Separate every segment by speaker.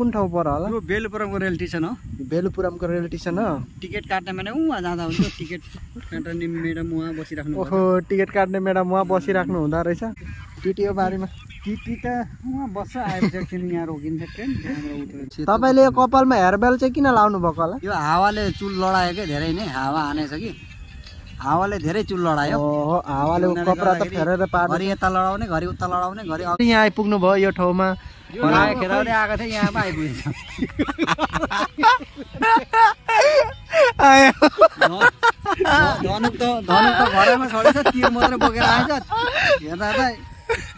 Speaker 1: कुन ठाउँ पर्यो होला?
Speaker 2: यो बेलुपुरमको रेल स्टेसन हो।
Speaker 1: बेलुपुरमको रेल स्टेसन हो।
Speaker 2: टिकट काट्ने माने उहाँ जाँदा हुन्छ। टिकट काट्ने मेडम उहाँ बसिराख्नु।
Speaker 1: ओहो टिकट काट्ने मेडम उहाँ बसिराख्नु हुँदो रहेछ। टिटिओ बारीमा
Speaker 2: टिटी त उहाँ बस्छ आएपछि एकछिन यहाँ रोकिन्छ ट्रेन त्यहाँबाट उठ्यो।
Speaker 1: तपाईँले यो कपालमा हेयरबेल चाहिँ किन लाउनु भएको होला?
Speaker 2: यो हावाले चुल लडायो के धेरै नै हावा हानेछ कि हावाले धेरै चुल लडायो।
Speaker 1: ओहो हावाले कपडा त फेरेर पार्नु।
Speaker 2: घरि यता लडाउने घरि उता लडाउने घरि
Speaker 1: यहाँ आइपुग्नु भयो यो ठाउँमा।
Speaker 2: खेलाउँदै आएको थिएँ यहाँ पो आइपुगेछ। धनुक त घरैमा छोडेछ तिर मात्रै बोकेर आएछ। हेर्दा त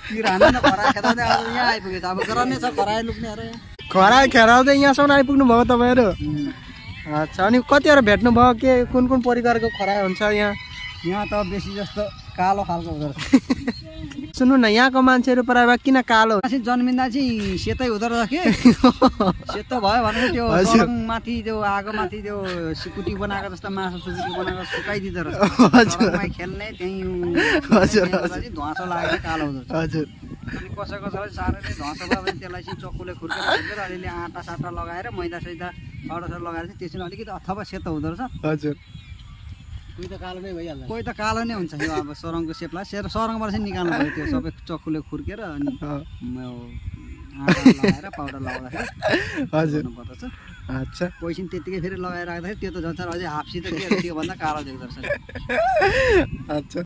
Speaker 2: तिर हान्नु न खरा खेलाउँदै अब यहाँ आइपुगेछ। अब गराउने छ खरायो लुक्ने अरे
Speaker 1: खरा खेलाउँदै यहाँसम्म आइपुग्नु भयो तपाईँहरू। अच्छा अनि कतिवटा भेट्नु भयो के कुन कुन परिकारको खरायो हुन्छ यहाँ?
Speaker 2: यहाँ त बेसी जस्तो कालो खालको हुँदो रहेछ।
Speaker 1: सुन्नु न यहाँको मान्छेहरू प्रायः किन कालो?
Speaker 2: जन्मिँदा चाहिँ सेतै हुँदो रहेछ के सेतो भयो भने त्यो माथि त्यो आगोमाथि त्यो सिकुटी बनाएको जस्तो मासु सुकुटी बनाएको सुकाइदिँदो रहेछ। खेल्ने त्यहीँ धुवासो लागेर कालो हुँदो रहेछ।
Speaker 1: हजुर
Speaker 2: अनि कसैलाई साह्रै नै धुवासो भयो भने त्यसलाई चाहिँ चक्कुले खुर्केर अलिअलि आँटा साटा लगाएर मैदा सैदा पाउडर लगाएर चाहिँ त्यसमा अलिकति अथवा सेतो हुँदो रहेछ।
Speaker 1: हजुर
Speaker 2: कोही त कालो नै भइहाल्छ। कोही त कालो नै हुन्छ। यो अब सरङको सेपलाई सरङबाट चाहिँ निकाल्नु पऱ्यो त्यो सबै चक्कुले खुर्केर अनि आँटा लगाएर पाउडर लगाउँदाखेरि
Speaker 1: हजुर
Speaker 2: पर्दछ।
Speaker 1: अच्छा
Speaker 2: कोही चाहिँ त्यतिकै फेरि लगाएर राख्दाखेरि त्यो त झन् अझै हाप्सी त के त्योभन्दा कालो देख्दो रहेछ।
Speaker 1: अच्छा